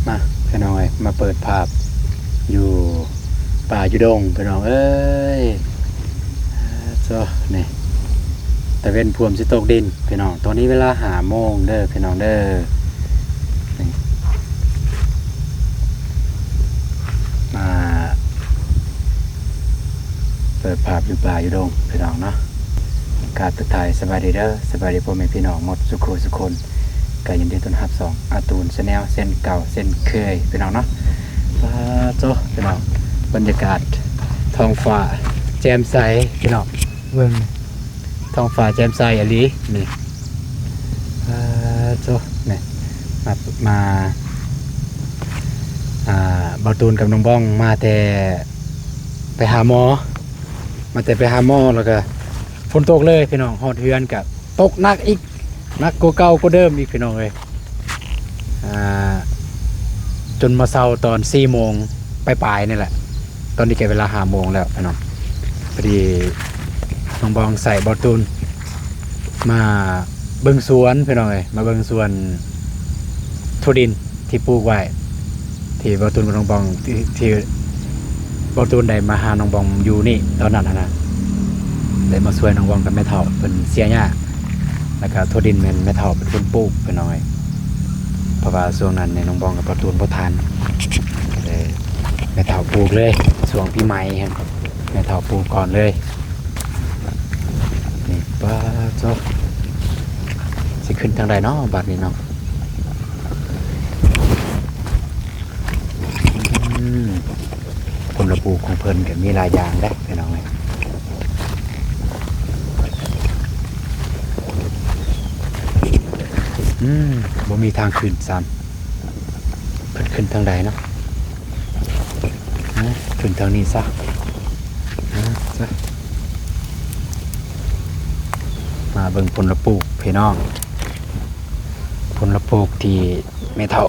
ມາພີ່ນ້ອງເອີຍ ມາເປີດພາບຢູ່ປ່າຢູ່ດົງພີ່ນ້ອງເອີຍ. ໂອ້ ນີ້ຕາເວັນພວມຊິຕົກດິນພີ່ນ້ອງ. ຕອນນີ້ເວລາຫ້າໂມງເດີພີ່ນ້ອງເດີ. ນີ້ ມາເປີດພາບຢູ່ປ່າຢູ່ດົງພີ່ນ້ອງເນາະ. ກາບທັກທາຍສະບາຍດີເດີ ສະບາຍດີພໍ່ແມ່ພີ່ນ້ອງໝົດສູ່ຄູ່ສູ່ຄົນ. ກໍຍິນດີຕ້ອນຮັບຊ່ອງອາຕູນແຊນແນວເຊັ່ນເກົ່າເຊັ່ນເຄີຍພີ່ນ້ອງເນາະ. ປາໂຕ ພີ່ນ້ອງ ບັນຍາກາດທ້ອງຟ້າແຈ່ມໃສພີ່ນ້ອງ ເບິ່ງ ທ້ອງຟ້າແຈ່ມໃສອີ່ຫຼີນີ້. ປາໂຕ ນີ້ ມາ ມາ ອ່າ ບ່າວຕູນກັບນ້ອງບອງມາແຕ່ໄປຫາໝໍ ມາແຕ່ໄປຫາໝໍ ແລ້ວກໍຝົນຕົກເລີຍພີ່ນ້ອງ. ຮອດເຮືອນກໍຕົກໜັກອີກ ໜັກກວ່າເກົ່າກວ່າເດີມອີກພີ່ນ້ອງເອີຍ. ອ່າ ຈົນມາເຊົາຕອນສີ່ໂມງປາຍໆນີ້ແຫຼະ. ຕອນນີ້ກໍເວລາຫ້າໂມງແລ້ວພີ່ນ້ອງ. ພໍດີນ້ອງບອງໃສ່ບ່າວຕູນມາເບິ່ງສວນພີ່ນ້ອງເອີຍ ມາເບິ່ງສວນຖົ່ວດິນທີ່ປູກໄວ້ ທີ່ບ່າວຕູນກັບນ້ອງບອງ ທີ່ ທີ່ບ່າວຕູນໄດ້ມາຫານ້ອງບອງຢູ່ນີ້ຕອນນັ້ນຫັ້ນນະ ໄດ້ມາຊ່ວຍນ້ອງບອງກັບແມ່ເຖົ້າເພິ່ນເສຍຫຍ້າ ແລ້ວກໍຖົ່ວດິນແມ່ນແມ່ເຖົ້າເປັນຄົນປູກພີ່ນ້ອງເອີຍ. ເພາະວ່າຊ່ວງນັ້ນນີ້ນ້ອງບອງກັບບ່າວຕູນບໍ່ທັນ ກໍເລີຍແມ່ເຖົ້າປູກເລີຍ. ຊ່ວງປີໃໝ່ຫັ້ນແມ່ເຖົ້າປູກກ່ອນເລີຍ. ນີ້ ປາໂຕ ຊິຂຶ້ນທາງໃດເນາະບາດນີ້ເນາະ. ອືມ ຜົນລະປູກຂອງເພິ່ນກໍມີຫຼາຍຢ່າງເດ້ພີ່ນ້ອງເອີຍ. ອືມ ບໍ່ມີທາງຂຶ້ນຊ້ຳ ເພິ່ນຂຶ້ນທາງໃດເນາະ? ຂຶ້ນທາງນີ້ຊະ ມາເບິ່ງຜົນລະປູກພີ່ນ້ອງ ຜົນລະປູກທີ່ແມ່ເຖົ້າ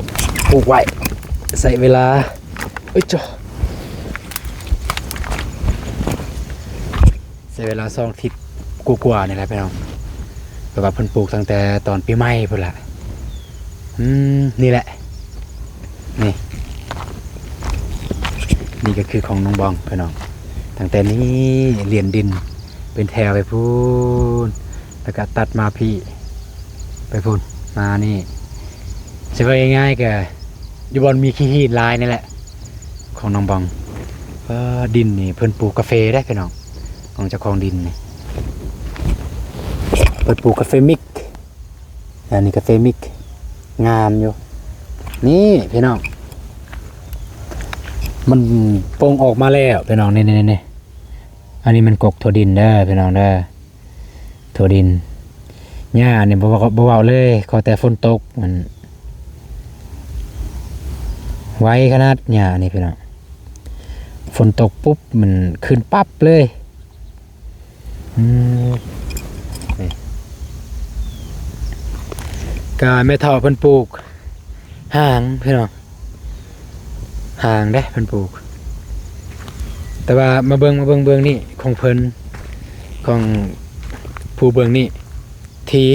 ປູກໄວ້ ໃຊ້ເວລາ ເອີຍ ໃຊ້ເວລາສອງທິດກວ່າໆນີ້ແຫຼະພີ່ນ້ອງ. ແປວ່າເພິ່ນປູກຕັ້ງແຕ່ຕອນປີໃໝ່ພຸ້ນລະ. ອືມ ນີ້ແຫຼະ ນີ້ ນີ້ກໍຄືຂອງນ້ອງບອງພີ່ນ້ອງ. ຕັ້ງແຕ່ນີ້ລຽນດິນເປັນແຖວໄປພຸ້ນ ແລ້ວກໍຕັດມາພີ້ ໄປພຸ້ນ ມານີ້ ຊິເວົ້າງ່າຍໆ ກໍຢູ່ບ່ອນມີຂີ້ຫີນຫຼາຍນີ້ແຫຼະ ຂອງນ້ອງບອງ. ເອີ ດິນນີ້ເພິ່ນປູກກາເຟເດ້ພີ່ນ້ອງ ຂອງເຈົ້າຂອງດິນນີ້ ເພິ່ນປູກກາເຟມິກ. ອັນນີ້ກາເຟມິກ ງາມຢູ່ ນີ້ພີ່ນ້ອງ ມັນປົ່ງອອກມາແລ້ວພີ່ນ້ອງ. ນີ້ໆໆ ອັນນີ້ມັນກົກຖົ່ວດິນເດີພີ່ນ້ອງເດີ ຖົ່ວດິນ. ຫຍ້ານີ້ບໍ່ ບໍ່ເວົ້າເລີຍ ຂໍແຕ່ຝົນຕົກ ມັນໄວຂະໜາດຫຍ້ານີ້ພີ່ນ້ອງ. ຝົນຕົກປຸບມັນຂຶ້ນປັບເລີຍ. ອືມ ນີ້ ກະແມ່ເຖົ້າເພິ່ນປູກຫາງພີ່ນ້ອງ ຫາງເດ້ເພິ່ນປູກ. ແຕ່ວ່າມາເບິ່ງ ມາເບິ່ງເບື້ອງນີ້ຂອງເພິ່ນ ຂອງຜູ້ເບື້ອງນີ້ ຖີ່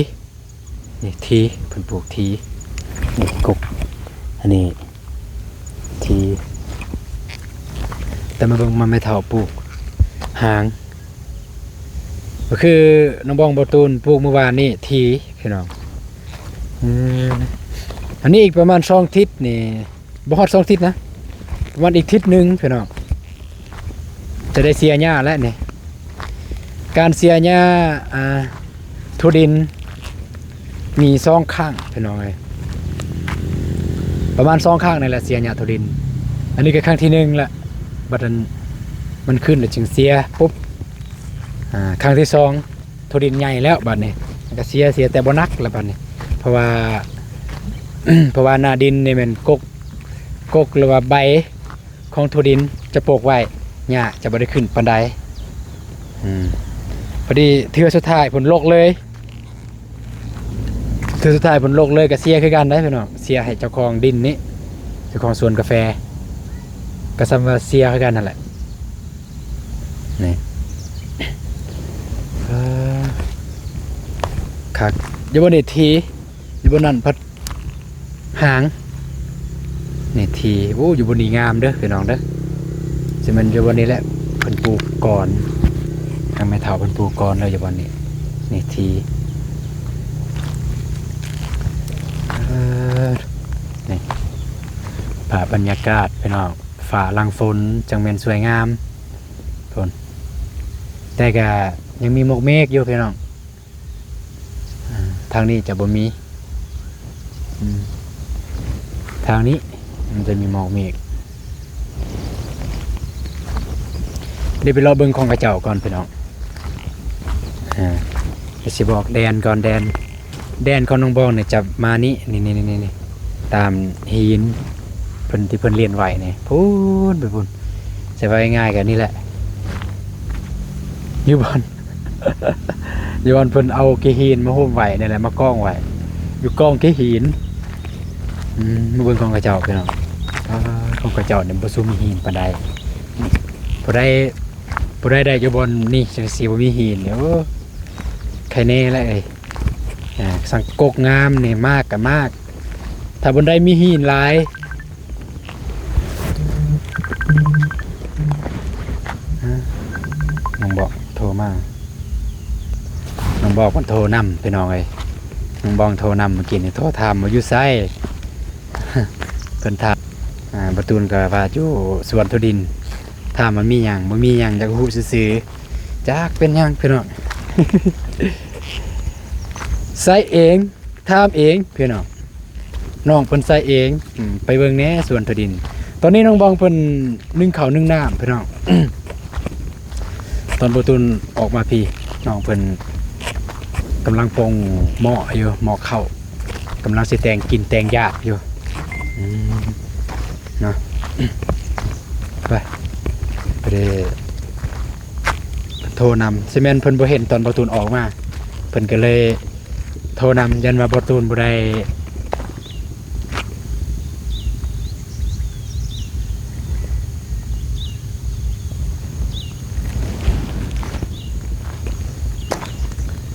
ນີ້ ຖີ່ ເພິ່ນປູກຖີ່ ນີ້ກົກ ອັນນີ້ ທີ ແຕ່ມາເບິ່ງມາແມ່ເຖົ້າປູກຫາງ ກໍຄືນ້ອງບອງ ບ່າວຕູນ ປູກມື້ວານນີ້ ທີ ພີ່ນ້ອງ. ອືມ ອັນນີ້ອີກປະມານສອງທິດນີ້ ບໍ່ຮອດສອງທິດນະ ປະມານອີກທິດໜຶ່ງ ພີ່ນ້ອງ. ຈະໄດ້ເສຍຫຍ້າແລ້ວນີ້ ການເສຍຫຍ້າ ອ່າ ຖົ່ວດິນມີສອງຄັ້ງພີ່ນ້ອງເອີຍ ປະມານສອງຄັ້ງນີ້ແຫຼະ ເສຍຫຍ້າຖົ່ວດິນ. ອັນນີ້ກໍຄັ້ງທີໜຶ່ງລະ ບັດນັ້ນມັນຂຶ້ນແລ້ວຈຶ່ງເສຍປຸບ ອ່າ ຄັ້ງທີສອງຖົ່ວດິນໃຫຍ່ແລ້ວ ບັດນີ້ມັນກໍເສຍ ເສຍແຕ່ບໍ່ໜັກລະບັດນີ້ ເພາະວ່າ ເພາະວ່າໜ້າດິນນີ້ແມ່ນກົກ ກົກ ຫຼືວ່າໃບ ຂອງຖົ່ວດິນຈະປົກໄວ້ ຫຍ້າຈະບໍ່ໄດ້ຂຶ້ນປານໃດ. ອືມ ພໍດີເທື່ອສຸດທ້າຍເພິ່ນລົກເລີຍ ເທື່ອສຸດທ້າຍເພິ່ນລົກເລີຍ ກໍເສຍຄືກັນເດ້ພີ່ນ້ອງ ເສຍໃຫ້ເຈົ້າຂອງດິນນີ້ ເຈົ້າຂອງສວນກາແຟ ກໍສ່ຳວ່າເສຍຄືກັນຫັ້ນແຫຼະ. ນີ້ ເອີ ຄັກ ຢູ່ບ່ອນນີ້ທີ ຢູ່ບ່ອນນັ້ນພັດ ຫາງ ນີ້ທີ່ ໂອ້ ຢູ່ບ່ອນນີ້ງາມເດີພີ່ນ້ອງເດີ. ຊິແມ່ນຢູ່ບ່ອນນີ້ແຫຼະ ເພິ່ນປູກກ່ອນ ທາງແມ່ເຖົ້າເພິ່ນປູກກ່ອນເດີ ຢູ່ບ່ອນນີ້. ນີ້ທີ່ ເອີ ນີ້ ພາບບັນຍາກາດພີ່ນ້ອງ ຟ້າຫຼັງຝົນຈັ່ງແມ່ນສວຍງາມພຸ້ນ. ແຕ່ກະຍັງມີໝອກເມກຢູ່ພີ່ນ້ອງ. ອາ ທາງນີ້ຈະບໍ່ມີ ອືມ ທາງນີ້ມັນຈະມີໝອກເມກ. ດຽວໄປເລາະເບິ່ງຂອງເຂົາເຈົ້າກ່ອນພີ່ນ້ອງ. ອາ ດຽວຊິບອກແດນກ່ອນ ແດນ ແດນຂອງນ້ອງບອງນີ້ຈະມານີ້ ນີ້ໆໆ ຕາມຫີນເພິ່ນ ທີ່ເພິ່ນລ້ຽນໄວ້ນີ້ ພຸ້ນໄປພຸ້ນ. ຈະເວົ້າງ່າຍໆ ກະນີ້ແຫຼະ ຢູ່ບ່ອນ ຢູ່ບ່ອນເພິ່ນເອົາເກຫີນມາໂຮມໄວ້ນີ້ແຫຼະ ມາກອງໄວ້ ຢູ່ກອງເກຫີນ. ອືມ ມາເບິ່ງຂອງເຂົາເຈົ້າພີ່ນ້ອງ. ອາ ຂອງເຂົາເຈົ້ານີ້ບໍ່ຊຸມຫີນປານໃດ. ຜູ້ໃດ ຜູ້ໃດໄດ້ຢູ່ບ່ອນນີ້ ຈັ່ງຊິບໍ່ມີຫີນນີ້ ໂອ້ ໄຄແນ່ແຫຼະເອີຍ. ອາ ສັງກົກງາມນີ້ ໝາກກະໝາກ ຖ້າບ່ອນໃດມີຫີນຫຼາຍ. ນ້ອງບອງໂທມາ ນ້ອງບອງເພິ່ນໂທນຳພີ່ນ້ອງເອີຍ. ນ້ອງບອງໂທນຳ ເມື່ອກີ້ນີ້ໂທຖາມວ່າຢູ່ໃສ ເພິ່ນຖາມ. ອາ ບ່າວຕູນກໍວ່າຢູ່ສວນຖົ່ວດິນ ຖາມວ່າມີຫຍັງ ບໍ່ມີຫຍັງ ຢາກຮູ້ຊື່ໆ ຈັກເປັນຫຍັງພີ່ນ້ອງ. ໃສ່ເອງ ຖາມເອງພີ່ນ້ອງ ນ້ອງເພິ່ນໃສ່ເອງ. ອືມ ໄປເບິ່ງແດ່ສວນຖົ່ວດິນ. ຕອນນີ້ນ້ອງບອງເພິ່ນໜຶ້ງເຂົ້າໜຶ້ງນ້ຳພີ່ນ້ອງ. ຕອນບ່າວຕູນອອກມາພີ້ ນ້ອງເພິ່ນກຳລັງປົງໝໍ້ຢູ່ ໝໍ້ເຂົ້າ ກຳລັງຊິແຕ່ງກິນແຕ່ງຢາກຢູ່. ອືມ ເນາະ ໄປ ໄປເດີ. ໂທນຳ ຊິແມ່ນເພິ່ນບໍ່ເຫັນຕອນບ່າວຕູນອອກມາ ເພິ່ນກໍເລີຍໂທນຳ ຢ້ານວ່າບ່າວຕູນບໍ່ໄດ້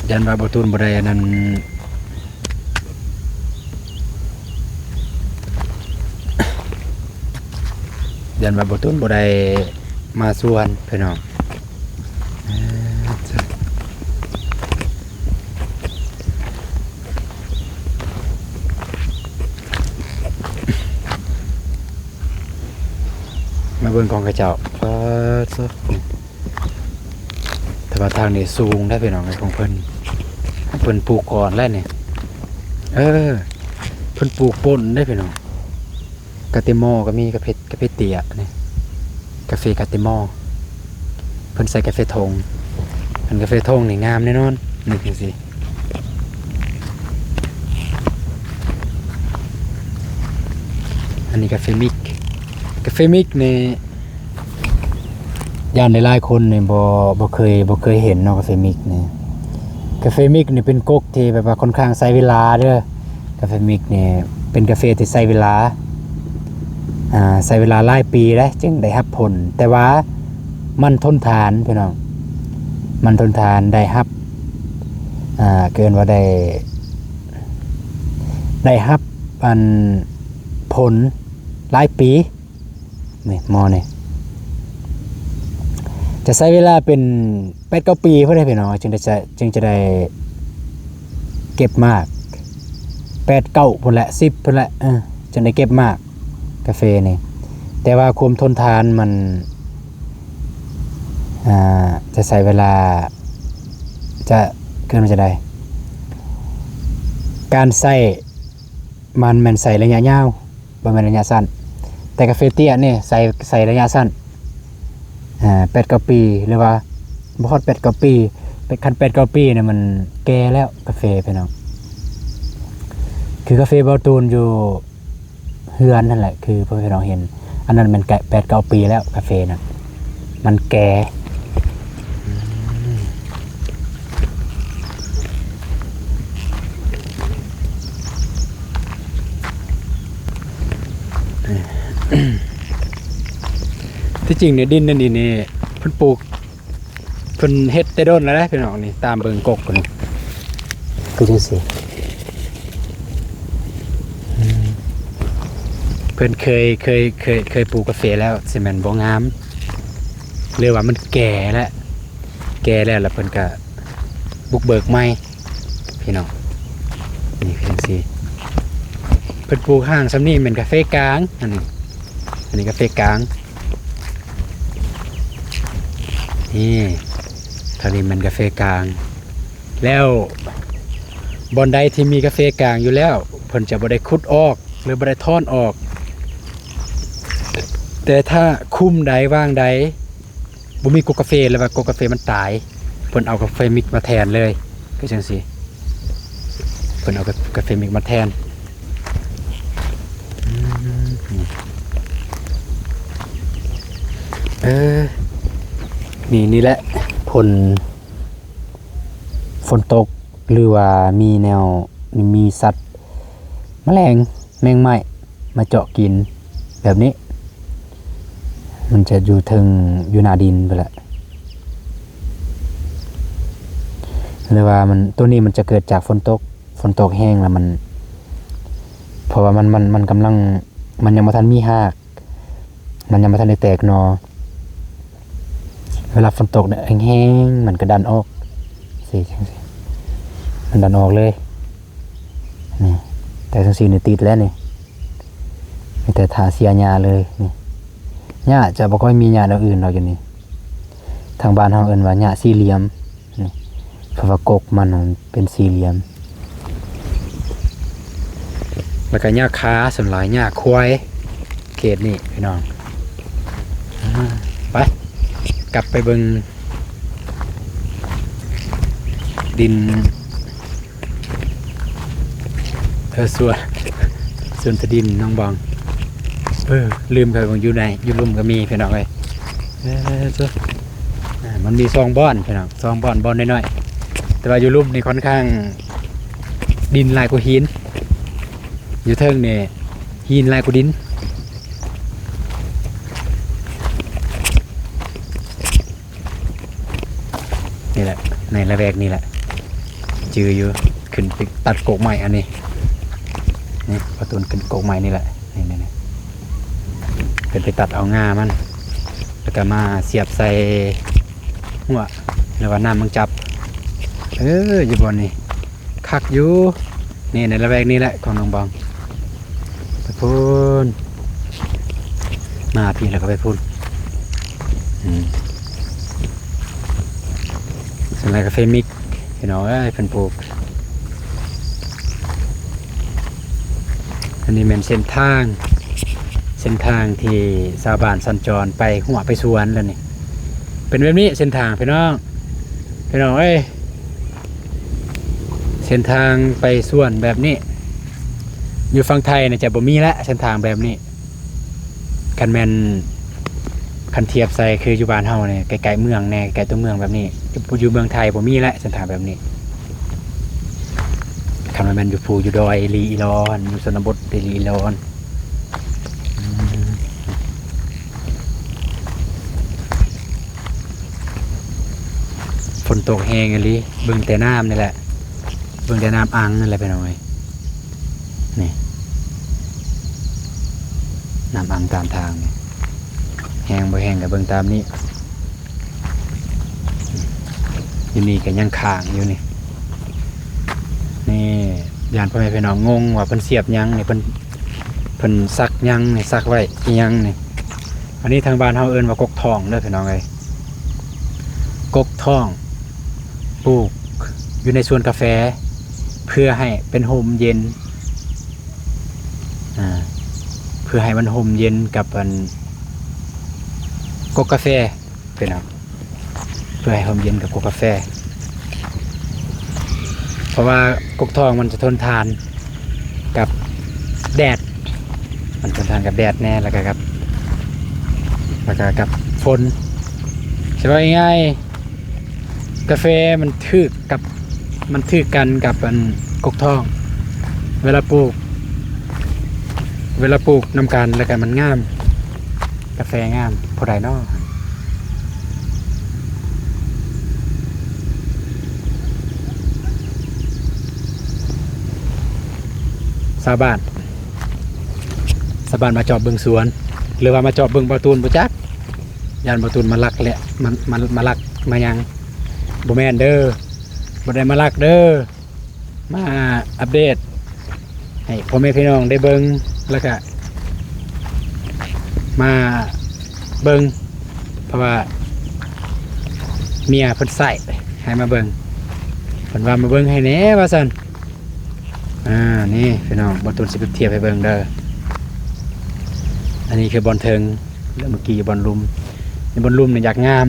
ຢ້ານວ່າບ່າວຕູນບໍ່ໄດ້ອັນນັ້ນ ຢ້ານວ່າບ່າວຕູນບໍ່ໄດ້ມາສວນພີ່ນ້ອງ. ມາເບິ່ງຂອງເຂົາເຈົ້າ ປາດໂທ້. ແຕ່ວ່າທາງນີ້ສູງເດ້ພີ່ນ້ອງເອີຍ ຂອງເພິ່ນ ເພິ່ນປູກກ່ອນແລ້ວນີ້. ເອີ ເພິ່ນປູກປົນເດ້ພີ່ນ້ອງ. ກາເຕມໍກໍມີ ກາເຟ ກາເຟເຕ້ຍນີ້ ກາເຟກາເຕມໍ. ເພິ່ນໃສ່ກາເຟຖົງ ອັນກາເຟຖົງນີ້ງາມແນ່ນອນ ນຶກຈັ່ງຊີ້. ອັນນີ້ກາເຟມິກ ກາເຟມິກນີ້ ຢ້ານຫຼາຍໆຄົນນີ້ບໍ່ ບໍ່ເຄີຍ ບໍ່ເຄີຍເຫັນເນາະ ກາເຟມິກນີ້. ກາເຟມິກນີ້ເປັນກົກທີ່ແບບວ່າຄ່ອນຂ້າງໃຊ້ເວລາເດີ. ກາເຟມິກນີ້ເປັນກາເຟທີ່ໃຊ້ເວລາ ອ່າ ໃຊ້ເວລາຫຼາຍປີເດ້ ຈຶ່ງໄດ້ຮັບຜົນ ແຕ່ວ່າມັນທົນທານພີ່ນ້ອງ ມັນທົນທານ ໄດ້ຮັບ ອ່າ ເອີ້ນວ່າໄດ້ ໄດ້ຮັບອັນຜົນຫຼາຍປີ. ນີ້ໝໍ້ນີ້ ຈະໃຊ້ເວລາເປັນແປດເກົ້າປີພຸ້ນເດ້ພີ່ນ້ອງ ຈຶ່ງໄດ້ ຈຶ່ງຈະໄດ້ເກັບໝາກ ແປດເກົ້າພຸ້ນແຫຼະ ສິບພຸ້ນແຫຼະ ເອີ ຈຶ່ງໄດ້ເກັບໝາກກາເຟນີ້. ແຕ່ວ່າຄວາມທົນທານມັນ ອ່າ ຈະໃຊ້ເວລາ ຈະ ເອີ້ນວ່າຈັ່ງໃດ ການໃຊ້ມັນແມ່ນໃຊ້ໄລຍະຍາວ ບໍ່ແມ່ນໄລຍະສັ້ນ. ແຕ່ກາເຟເຕ້ຍນີ້ໃຊ້ ໃຊ້ໄລຍະສັ້ນ ເອີ ແປດເກົ້າປີ ຫຼືວ່າບໍ່ຮອດແປດເກົ້າປີ ແປດ ຄັນແປດເກົ້າປີນີ້ມັນແກ່ແລ້ວກາເຟພີ່ນ້ອງ. ຄືກາເຟບ່າວຕູນຢູ່ເຮືອນຫັ້ນແຫຼະ ຄືພໍ່ແມ່ພີ່ນ້ອງເຫັນ ອັນນັ້ນແມ່ນແປດເກົ້າປີແລ້ວ ກາເຟນັ້ນ ມັນແກ່. ທີ່ຈິງນີ້ ດິນໃນນີ້ນີ້ ເພິ່ນປູກ ເພິ່ນເຮັດແຕ່ດົນແລ້ວເດ້ພີ່ນ້ອງ. ນີ້ຕາມເບິ່ງກົກນີ້ ຄືຈັ່ງຊີ້ ອືມ ເພິ່ນເຄີຍ ເຄີຍ ເຄີຍ ເຄີຍປູກກາເຟແລ້ວ ຊິແມ່ນບໍ່ງາມ ຫຼືວ່າມັນແກ່ແລ້ວ ແກ່ແລ້ວ ແລ້ວເພິ່ນກະບຸກເບີກໃໝ່ ພີ່ນ້ອງ. ນີ້ຄືຈັ່ງຊີ້ ເພິ່ນປູກຮ່າງສ່ຳນີ້ແມ່ນກາເຟກາງ ອັນນີ້ ອັນນີ້ກາເຟກາງ ນີ້ ທາງນີ້ແມ່ນກາເຟກາງ. ແລ້ວບ່ອນໃດທີ່ມີກາເຟກາງຢູ່ແລ້ວ ເພິ່ນຈະບໍ່ໄດ້ຂຸດອອກ ຫຼືບໍ່ໄດ້ຖອນອອກ. ແຕ່ຖ້າຄຸ້ມໃດຫວ່າງໃດ ບໍ່ມີກົກກາເຟ ຫຼືວ່າກົກກາເຟມັນຕາຍ ເພິ່ນເອົາກາເຟມິກມາແທນເລີຍ ຄືຈັ່ງຊີ້ ເພິ່ນເອົາກາ ກາເຟມິກມາແທນ. ອືມ ນີ້ ເອີ ນີ້ ນີ້ແຫຼະ ຜົນ ຝົນຕົກ ຫຼືວ່າມີແນວ ມີສັດ ແມະແລງ ແມງໄມ້ ມາເຈາະກິນແບບນີ້ ມັນຈະຢູ່ເທິງ ຢູ່ໜ້າດິນພຸ້ນແຫຼະ ຫຼືວ່າມັນ ໂຕນີ້ມັນຈະເກີດຈາກຝົນຕົກ ຝົນຕົກແຮງແລ້ວມັນ ເພາະວ່າມັນ ມັນ ມັນກຳລັງ ມັນຍັງບໍ່ທັນມີຮາກ ມັນຍັງບໍ່ທັນໄດ້ແຕກໜໍ່ ເວລາຝົນຕົກແຮງໆ ມັນກະດັນອອກ ຊີ້ ຈັ່ງຊີ້ ມັນດັນອອກເລີຍ ນີ້ ແຕ່ຈັ່ງຊີ້ນີ້ຕິດແລ້ວນີ້ ມີແຕ່ຖ້າເສຍຫຍ້າເລີຍນີ້ ຫຍ້າຈະບໍ່ຄ່ອຍມີຫຍ້າແນວອື່ນດອກຢູ່ນີ້ ທາງບ້ານເຮົາເອີ້ນວ່າຫຍ້າສີ່ຫຼ່ຽມ ນີ້ ເພາະວ່າກົກມັນເປັນສີ່ຫຼ່ຽມ ແລ້ວກະຫຍ້າຄາ ສ່ວນຫຼາຍຫຍ້າຄວາຍ ເຂດນີ້ພີ່ນ້ອງ ອາ ໄປ ກັບໄປເບິ່ງດິນ ເອີ ສວນ ສວນທີ່ດິນນ້ອງບອງ ເອີ ລືມໄປເບິ່ງຢູ່ໃນ ຢູ່ລຸ່ມກະມີພີ່ນ້ອງເອີຍ ເອີ ສວນ ອາ ມັນມີສອງບ່ອນພີ່ນ້ອງ ສອງບ່ອນ ບ່ອນນ້ອຍໆ ແຕ່ວ່າຢູ່ລຸ່ມນີ້ຄ່ອນຂ້າງດິນຫຼາຍກວ່າຫີນ ຢູ່ເທິງນີ້ຫີນຫຼາຍກວ່າດິນ ນີ້ແຫຼະ ໃນລະແວກນີ້ແຫຼະ ຈື່ຢູ່ ຂຶ້ນໄປຕັດກົກໄມ້ອັນນີ້ ນີ້ ພໍ່ຕູນຂຶ້ນກົກໄມ້ນີ້ແຫຼະ ນີ້ໆໆ ຂຶ້ນໄປຕັດເອົາງ່າມັນ ແລ້ວກະມາສຽບໃສ່ຮົ້ວ ຫຼືວ່ານ້ຳມັງຈັບ ເອີ ຢູ່ບ່ອນນີ້ ຄັກຢູ່ ນີ້ໃນລະແວກນີ້ແຫຼະຂອງນ້ອງບອງ ໄປພຸ້ນ ມາພີ້ແລ້ວກະໄປພຸ້ນ ອືມ ສ່ວນຫຼາຍກາເຟມິກ ພີ່ນ້ອງເອີຍ ເພິ່ນປູກ ອັນນີ້ແມ່ນເສັ້ນທາງ ເສັ້ນທາງທີ່ຊາວບ້ານສັນຈອນໄປຮົ້ວໄປສວນແລ້ວນີ້ ເປັນແບບນີ້ເສັ້ນທາງພີ່ນ້ອງ ພີ່ນ້ອງເອີຍ ເສັ້ນທາງໄປສວນແບບນີ້ ຢູ່ຝັ່ງໄທນີ້ຈະບໍ່ມີແຫຼະເສັ້ນທາງແບບນີ້ ຄັນແມ່ນ ຄັນທຽບໃສ່ຄືຢູ່ບ້ານເຮົານີ້ ໃກ້ໆເມືອງແດ່ ໃກ້ຕົວເມືອງແບບນີ້ ຢູ່ ຢູ່ເມືອງໄທບໍ່ມີແຫຼະເສັ້ນທາງແບບນີ້ ຄັນວ່າແມ່ນຢູ່ພູ ຢູ່ດອຍອີ່ຫຼີອີ່ຫຼໍ ຢູ່ຊົນນະບົດອີ່ຫຼີອີ່ຫຼໍ ອືມ ຝົນຕົກແຮງອີ່ຫຼີ ເບິ່ງແຕ່ນ້ຳນີ້ແຫຼະ ເບິ່ງແຕ່ນ້ຳອັ່ງນັ້ນແຫຼະພີ່ນ້ອງເອີຍ ນີ້ ນ້ຳອັ່ງຕາມທາງນີ້ ແຮງບໍ່ແຮງກະເບິ່ງຕາມນີ້ ຢູ່ນີ້ກະຍັງຄ້າງຢູ່ນີ້ ນີ້ ຢ້ານພໍ່ແມ່ພີ່ນ້ອງງົງວ່າເພິ່ນສຽບຫຍັງນີ້ ເພິ່ນ ເພິ່ນສັກຫຍັງນີ້ ສັກໄວ້ອີ່ຫຍັງນີ້ ອັນນີ້ທາງບ້ານເຮົາເອີ້ນວ່າກົກທອງເດີພີ່ນ້ອງເອີຍ ກົກທອງ ປູກຢູ່ໃນສວນກາແຟ ເພື່ອໃຫ້ເປັນຮົ່ມເຢັນ ອາ ເພື່ອໃຫ້ມັນຮົ່ມເຢັນກັບອັນ ກົກກາແຟ ພີ່ນ້ອງ ເພື່ອໃຫ້ຮົ່ມເຢັນກັບກົກກາແຟ ເພາະວ່າກົກທອງມັນຈະທົນທານກັບແດດ ມັນທົນທານກັບແດດແດ່ ແລ້ວກະກັບ ແລ້ວກະກັບຝົນ ຊິເວົ້າງ່າຍໆ ກາແຟມັນຖືກກັບ ມັນຖືກກັນກັບອັນກົກທອງ ເວລາປູກ ເວລາປູກນຳກັນແລ້ວກະມັນງາມ ກາແຟງາມ ຜູ້ໃດນໍ ຊາວບ້ານ ຊາວບ້ານມາຈອບເບິ່ງສວນ ຫຼືວ່າມາຈອບເບິ່ງບ່າວຕູນບໍ່ຈັກ ຢ້ານບ່າວຕູນມາລັກແຫຼະ ມາ ມາ ມາລັກມາຫຍັງ ບໍ່ແມ່ນເດີ ບໍ່ໄດ້ມາລັກເດີ ມາອັບເດດໃຫ້ພໍ່ແມ່ພີ່ນ້ອງໄດ້ເບິ່ງ ແລ້ວກະມາເບິ່ງ ເພາະວ່າເມຍເພິ່ນໃຊ້ໃຫ້ມາເບິ່ງ ເພິ່ນວ່າມາເບິ່ງໃຫ້ແດ່ວ່າຊັ້ນ. ອ່າ ນີ້ພີ່ນ້ອງ ບ່າວຕູນຊິໄປທຽບໃຫ້ເບິ່ງເດີ ອັນນີ້ຄືບ່ອນເທິງ ແລ້ວເມື່ອກີ້ຢູ່ບ່ອນລຸ່ມ ຢູ່ບ່ອນລຸ່ມນີ້ຢາກງາມ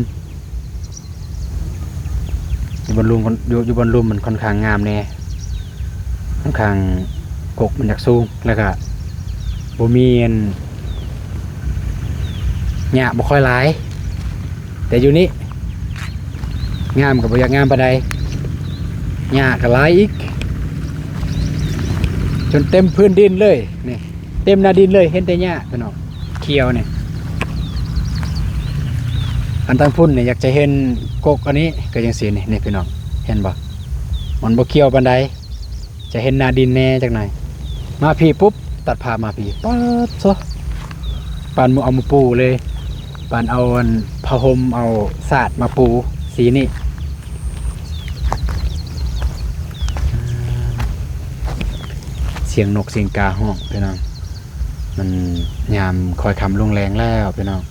ຢູ່ບ່ອນລຸ່ມ ຢູ່ ຢູ່ບ່ອນລຸ່ມມັນຄ່ອນຂ້າງງາມແດ່ ຄ່ອນຂ້າງກົກມັນຢາກສູງ ແລ້ວກະບໍ່ມີອັນ ຫຍ້າບໍ່ຄ່ອຍຫຼາຍ ແຕ່ຢູ່ນີ້ ງາມກໍບໍ່ຢາກງາມປານໃດ ຫຍ້າກໍຫຼາຍອີກ ຈົນເຕັມພື້ນດິນເລີຍ ນີ້ ເຕັມໜ້າດິນເລີຍ ເຫັນແຕ່ຫຍ້າພີ່ນ້ອງ ຂຽວນີ້ ອັນທາງພຸ້ນນີ້ຢາກຈະເຫັນກົກອັນນີ້ ກໍຈັ່ງຊີ້ນີ້ ນີ້ພີ່ນ້ອງ ເຫັນບໍ່ ມັນບໍ່ຂຽວປານໃດ ຈະເຫັນໜ້າດິນແດ່ຈັກໜ້ອຍ ມາພີ້ປຸບ ຕັດພາບມາພີ້ ປາດໂທ້ ປານໝູ່ເອົາມາປູເລີຍ ປານເອົາອັນຜ້າຫົ່ມ ເອົາສາດມາປູ ສີນີ້ ສຽງນົກສຽງກາຮ້ອງພີ່ນ້ອງ ມັນຍາມຄ່ອຍຄ່ຳລົງແລງແລ້ວພີ່ນ້ອງ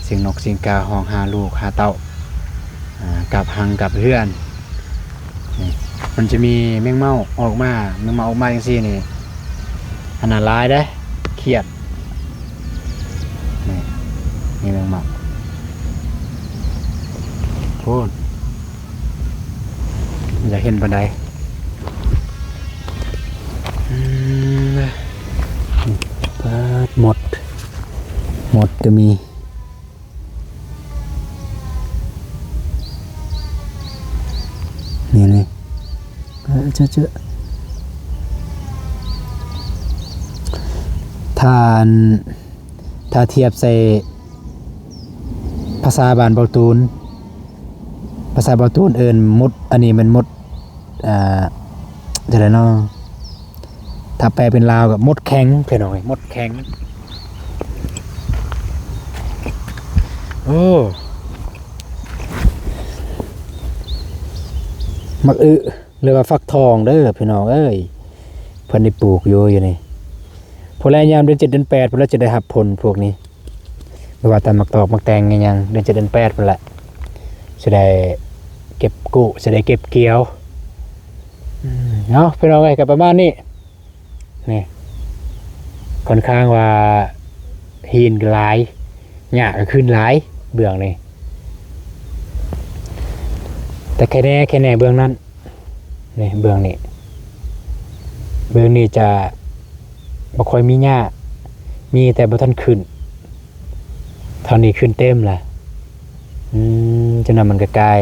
ສຽງນົກສຽງກາຮ້ອງຫາລູກຫາເຕົ້າ ອ່າ ກັບຮັງກັບເຮືອນ ນີ້ ມັນຈະມີແມງເມົາອອກມາ ແມງເມົາອອກມາຈັ່ງຊີ້ນີ້ ອັນນັ້ນຫຼາຍເດ້ ຂຽດ ນີ້ ມີແມງເມົາ ໂພດ ຢາກເຫັນປານໃດ ອືມ ປາດ ມົດ ມົດກໍມີ ນີ້ ນີ້ ເອີ ເຈີ ເຈີ ຖ້າ ຖ້າທຽບໃສ່ພາສາບ້ານເບົາຕູນ ພາສາເບົາຕູນເອີ້ນມົດ ອັນນີ້ແມ່ນມົດ ອ່າ ຈັ່ງໃດເນາະ ຖ້າແປເປັນລາວກໍມົດແຂງ ພີ່ນ້ອງເອີຍ ມົດແຂງ ໂອ້ ໝາກອຶ ຫຼືວ່າຟັກທອງເດີພີ່ນ້ອງເອີຍ ເພິ່ນໄດ້ປູກຢູ່ ຢູ່ນີ້ ພຸ້ນແຫຼະ ຍາມເດືອນເຈັດເດືອນແປດ ພຸ້ນແຫຼະ ຈະໄດ້ຮັບຜົນພວກນີ້ ບໍ່ວ່າແຕ່ໝາກຕອກໝາກແຕງອີ່ຫຍັງ ເດືອນເຈັດເດືອນແປດພຸ້ນແຫຼະ ຊິໄດ້ເກັບກູ້ ຊິໄດ້ເກັບກ່ຽວ ອືມ ເນາະ ພີ່ນ້ອງເອີຍ ກໍປະມານນີ້ ນີ້ ຂ້ອນຂ້າງວ່າຫີນກໍຫຼາຍ ຫຍ້າກໍຂຶ້ນຫຼາຍ ເບື້ອງນີ້ ແຕ່ແຄ່ແນ່ ແຄ່ແນ່ເບື້ອງນັ້ນ ນີ້ ເບື້ອງນີ້ ເບື້ອງນີ້ຈະບໍ່ຄ່ອຍມີຫຍ້າ ມີແຕ່ບໍ່ທັນຂຶ້ນ ເທົ່ານີ້ຂຶ້ນເຕັມລະ ອືມ ຈັ່ງນັ້ນມັນກໍກາຍ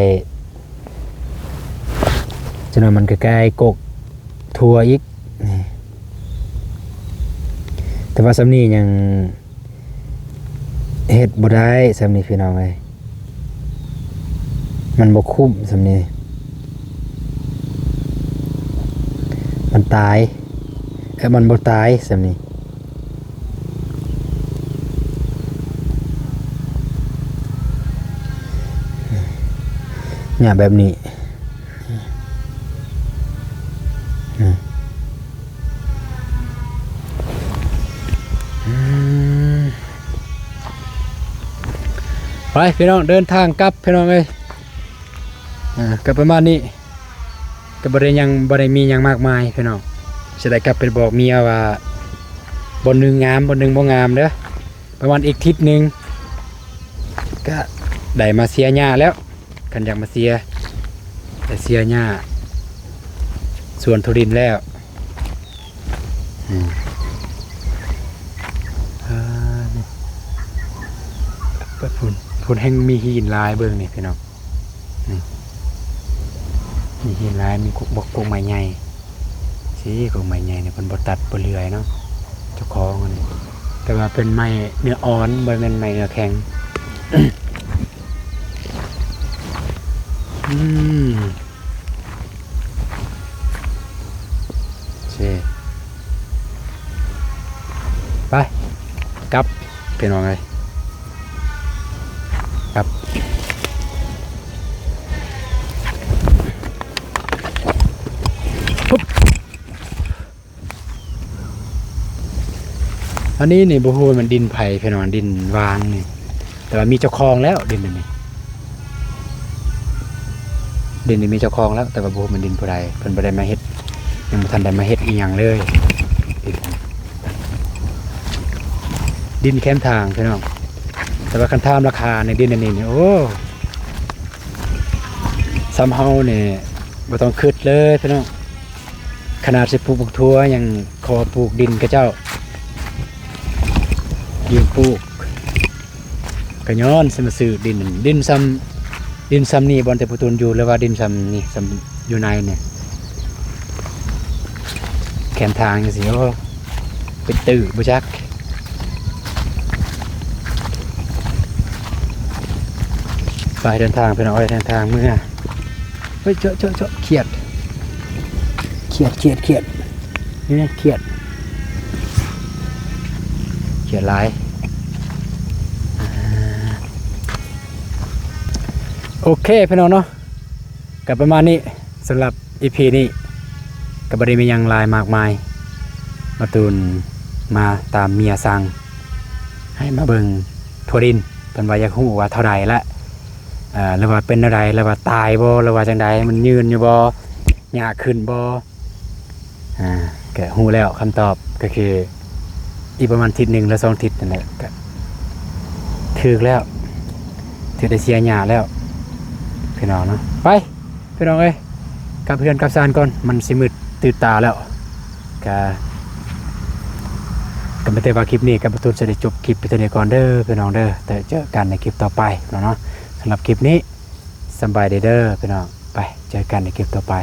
ຈັ່ງນັ້ນມັນກໍກາຍກົກຖົ່ວອີກ ແຕ່ວ່າສ່ຳນີ້ຍັງເຮັດບໍ່ໄດ້ ສ່ຳນີ້ພີ່ນ້ອງເອີຍ ມັນບໍ່ຄຸ້ມສ່ຳນີ້ ມັນຕາຍ ເອີ ມັນບໍ່ຕາຍສ່ຳນີ້ ຫຍ້າແບບນີ້ ອືມ ອືມ ໄປພີ່ນ້ອງ ເດີນທາງກັບພີ່ນ້ອງເອີຍ ອ່າ ກໍປະມານນີ້ ກໍບໍ່ໄດ້ຫຍັງ ບໍ່ໄດ້ມີຫຍັງມາກມາຍພີ່ນ້ອງ ຊິໄດ້ກັບໄປບອກເມຍວ່າ ບ່ອນໜຶ່ງງາມ ບ່ອນໜຶ່ງບໍ່ງາມເດີ ປະມານອີກທິດໜຶ່ງ ກະໄດ້ມາເສຍຫຍ້າແລ້ວ ຄັນຢາກມາເສຍ ໄດ້ເສຍຫຍ້າສວນຖົ່ວດິນແລ້ວ ອືມ ອ່າ ໄປພຸ້ນ ພຸ້ນແຮ່ງມີຫີນຫຼາຍ ເບິ່ງນີ້ພີ່ນ້ອງ ນີ້ ມີຫີນຫຼາຍ ມີກົກ ບົກ ກົກໄມ້ໃຫຍ່ ຊີ້ ກົກໄມ້ໃຫຍ່ນີ້ເພິ່ນບໍ່ຕັດບໍ່ເລື່ອຍເນາະ ເຈົ້າຂອງອັນນີ້ ແຕ່ວ່າເປັນໄມ້ເນື້ອອ່ອນ ບໍ່ແມ່ນໄມ້ເນື້ອແຂງ ອືມ ໂອເຄ ໄປ ກັບ ພີ່ນ້ອງເອີຍ ກັບ ອັນນີ້ນີ້ບໍ່ຮູ້ວ່າມັນດິນໃຜພີ່ນ້ອງ ດິນຫວ່າງນີ້ ແຕ່ວ່າມີເຈົ້າຂອງແລ້ວດິນອັນນີ້ ດິນນີ້ມີເຈົ້າຂອງແລ້ວ ແຕ່ວ່າບໍ່ຮູ້ແມ່ນດິນຜູ້ໃດ ເພິ່ນບໍ່ໄດ້ມາເຮັດ ຍັງບໍ່ທັນໄດ້ມາເຮັດອີ່ຫຍັງເລີຍ ດິນ ດິນແຄມທາງພີ່ນ້ອງ ແຕ່ວ່າຄັນຖາມລາຄາໃນດິນອັນນີ້ນີ້ ໂອ້ ສ່ຳເຮົານີ້ບໍ່ຕ້ອງຄິດເລີຍພີ່ນ້ອງ ຂະໜາດຊິປູກບັກຖົ່ວຍັງຂໍປູກດິນເຂົາເຈົ້າ ຢືມປູກ ກະຍ້ອນຊິມາຊື້ດິນ ດິນສ່ຳ ດິນສ່ຳນີ້ບ່ອນທີ່ປະຕູນຢູ່ ຫຼືວ່າດິນສ່ຳນີ້ ສ່ຳຢູ່ໃນນີ້ ແຄມທາງຈັ່ງຊີ້ ໂອ້ ເປັນຕື້ບໍ່ຈັກ ໄປເດີນທາງພີ່ນ້ອງເອີຍ ເດີນທາງເມືອ ເຮີ້ຍ ເຈາະ ເຈາະ ເຈາະ ຂຽດ ຂຽດ ຂຽດ ຂຽດ ນີ້ຂຽດ ຂຽດຫຼາຍ ໂອເຄພີ່ນ້ອງເນາະ ກະປະມານນີ້ ສຳລັບອີພີນີ້ ກະບໍ່ໄດ້ມີຫຍັງຫຼາຍມາກມາຍ ມາຕູນມາຕາມເມຍສັ່ງ ໃຫ້ມາເບິ່ງຖົ່ວດິນ ເພິ່ນວ່າຢາກຮູ້ວ່າເທົ່າໃດລະ ເອີ ຫຼືວ່າເປັນແນວໃດ ຫຼືວ່າຕາຍບໍ່ ຫຼືວ່າຈັ່ງໃດ ມັນຍືນຢູ່ບໍ່ ຫຍ້າຂຶ້ນບໍ່ ອ່າ ກະຮູ້ແລ້ວຄຳຕອບ ກະຄືອີກປະມານທິດໜຶ່ງ ຫຼື ສອງທິດນັ້ນແຫຼະ ກະຖືກແລ້ວ ຖືກໄດ້ເສຍຫຍ້າແລ້ວ ພີ່ນ້ອງເນາະ ໄປ ພີ່ນ້ອງເອີຍ ກັບເຮືອນກັບຊານກ່ອນ ມັນຊິມືດຕື່ນຕາແລ້ວ ກະ ກະມີແຕ່ວ່າຄລິບນີ້ກະບໍ່ຕູນຊິໄດ້ຈົບຄລິບໄປເທົ່ານີ້ກ່ອນເດີພີ່ນ້ອງເດີ ແຕ່ເຈີກັນໃນຄລິບຕໍ່ໄປເນາະ ສຳລັບຄລິບນີ້ ສຳບາຍດີເດີພີ່ນ້ອງ ໄປ ເຈີກັນໃນຄລິບຕໍ່ໄປ